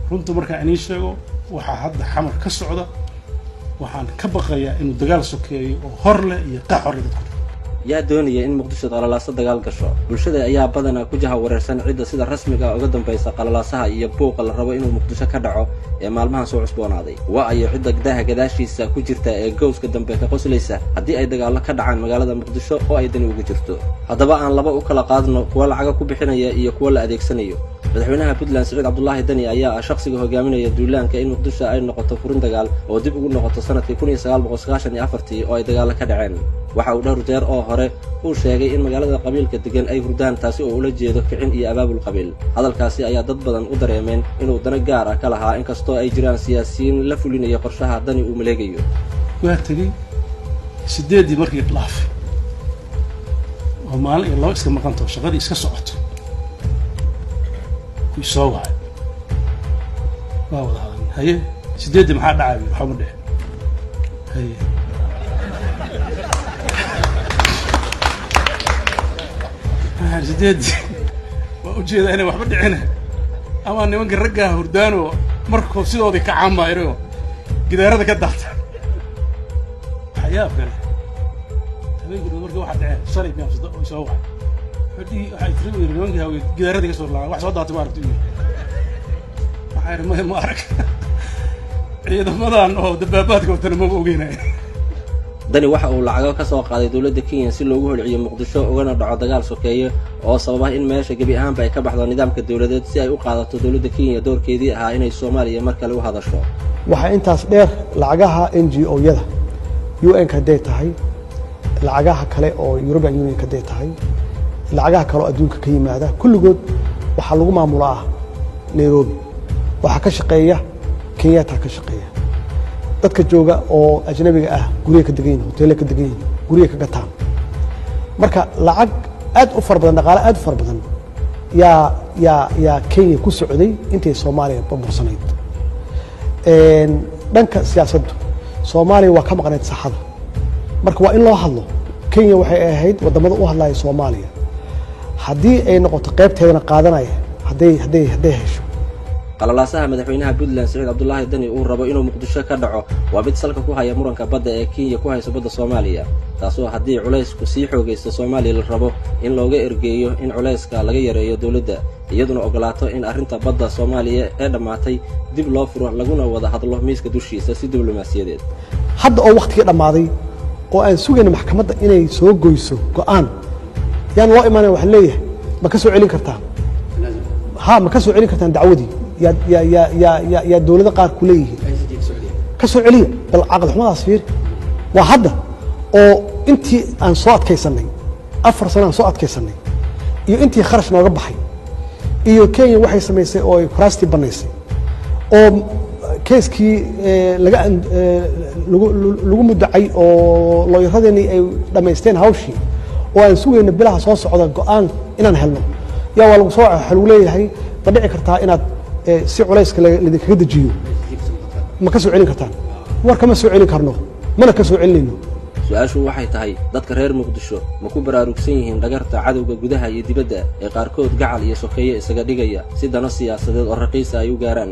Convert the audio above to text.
Runta markaa inii sheego, waxaa hadda Xamar ka socda, waxaan ka baqayaa inuu dagaal sokeeyo oo hor leh iyo qax hor leh dadku. Yaa doonaya in Muqdisho qalalaaso dagaal gasho? Bulshada ayaa badanaa ku jaha wareersan cidda sida rasmiga uga dambaysa qalalaasaha iyo buuqa la rabo inuu Muqdisho ka dhaco ee maalmahan soo cusboonaaday. Waa ayo cidda daaha gadaashiisa ku jirta ee gowska dambe ka qoslaysa haddii ay dagaallo ka dhacaan magaalada Muqdisho oo ay dani ugu jirto? Haddaba aan laba u kala qaadno, kuwa lacaga ku bixinaya iyo kuwa la adeegsanayo. Madaxweynaha Puntland Siciid Cabdulaahi Dani ayaa ah shakhsiga hogaaminaya duulaanka in Muqdisho ay noqoto furin dagaal oo dib ugu noqoto sanadkii 1994-tii oo ay dagaallo ka dhaceen. Waxa uu dhowr jeer oo hore uu sheegay in magaalada qabiilka degan ay hurdaan, taasi oo ula jeedo kicin iyo abaabul qabiil. Hadalkaasi ayaa dad badan u dareemeen inuu dano gaar ah ka lahaa, inkastoo ay jiraan siyaasiyiin la fulinaya qorshaha Dani uu maleegayo. Waa tegey 8-dii markii dhaafay oo maalin iyo laba iska maqanto, shaqadii iska socoto, wuu soo wacay, waa wada hadalnay. "Haye, 8-dii maxaa dhacay?" "Waxba ma dhicin." "Haye." 8-dii waa ujeedaa inay waxba dhicina ama nimanka raggaa hurdaanoo markoo sidoodii ka caanbaa gidaarada ka daata. Waxyaab kale, habeenkii dhow markii waxaa dhaceen shalay miyaa soo wacay, wuxuu dhihi, waxay tiri, buu yidhi, nimankii hawiye gidaaradii ka soo laacay, wax soo daatay ma aragti? Yidhi. Waxaa yidhi, "Maya, ma arag, ciidamadan oo dabaabaadka watana maba ogeynaya." Dani waxa uu lacago ka soo qaaday dowladda Kenya si loogu holciyo Muqdisho ugana dhaco dagaal sokeeye oo sababa in meesha gebi ahaanba ay ka baxdo nidaamka dowladeed, si ay u qaadato dowladda Kenya doorkeedii ahaa inay Soomaaliya mar kale u hadasho. Waxaa intaas dheer lacagaha NGO-yada, UN-ka hadday tahay, lacagaha kale oo European Union hadday tahay, lacagaha kale oo adduunka ka yimaada, kulligood waxaa lagu maamulaa Nairobi. Waxaa ka shaqeeya Kenyatta ka shaqeeya. Dadka jooga oo ajnabiga ah gurya ka degan yihin, hoteella ka degan yihin, gurya ka gataan. Marka lacag aad u fara badan, dhaqaale aad u fara badan yaa Kenya ku socday intay Soomaaliya burbursanayd. Dhanka siyaasaddu Soomaaliya waa ka maqnayd saxada. Marka waa in loo hadlo. Kenya waxay ahayd waddamada u hadlaya Soomaaliya haddii ay noqoto qaybteedana qaadanaya hadday hesho. Qalalaasaha madaxweynaha Puntland Siciid Cabdulaahi Dani uu rabo inuu Muqdisho ka dhaco waa mid salka ku haya muranka badda ee Kenya ku hayso badda Soomaaliya, taasoo haddii culaysku sii xoogaysto Soomaaliya la rabo in looga ergeeyo in culayska laga yareeyo, dowladda iyaduna ogolaato in arrinta badda Soomaaliya ee dhammaatay dib loo furo, laguna wada hadlo miiska dushiisa si diblomaasiyadeed. Hadda oo waktigii dhammaaday oo aan sugayna maxkamadda inay soo goyso go'aan, yaan loo imaanaya. Waxaan leeyahay, ma ka soo celin kartaan? Ha, ma ka soo celin kartaan dacwadii? Yaa dowlado qaar ku leeyihiin ka soo celiya. Bal caqli xumadaas fiiri. Waa hadda oo intii aan soo adkaysanay, 4 sano aan soo adkaysanay, iyo intii kharash nooga baxay, iyo Kenya waxay samaysay oo ay kuraastii bannaysay oo keeskii laga lagu mudacay oo looyaradeenii ay dhammaysteen hawshii, oo aan sugayno bilaha soo socda go'aan inaan helno, yaa waa lagu soo, waxa lagu leeyahay, ma dhici kartaa inaad si culayska laidinkaga dejiyo ma ka soo celin kartaan? War kama soo celin karno, mana ka soo celinayno. Su-aashu waxay tahay, dadka reer Muqdisho ma ku baraarugsan yihiin dhagarta cadowga gudaha iyo dibadda ee qaarkood gacal iyo sokeeye isaga dhigaya si dano siyaasadeed oo raqiisa ay u gaaraan?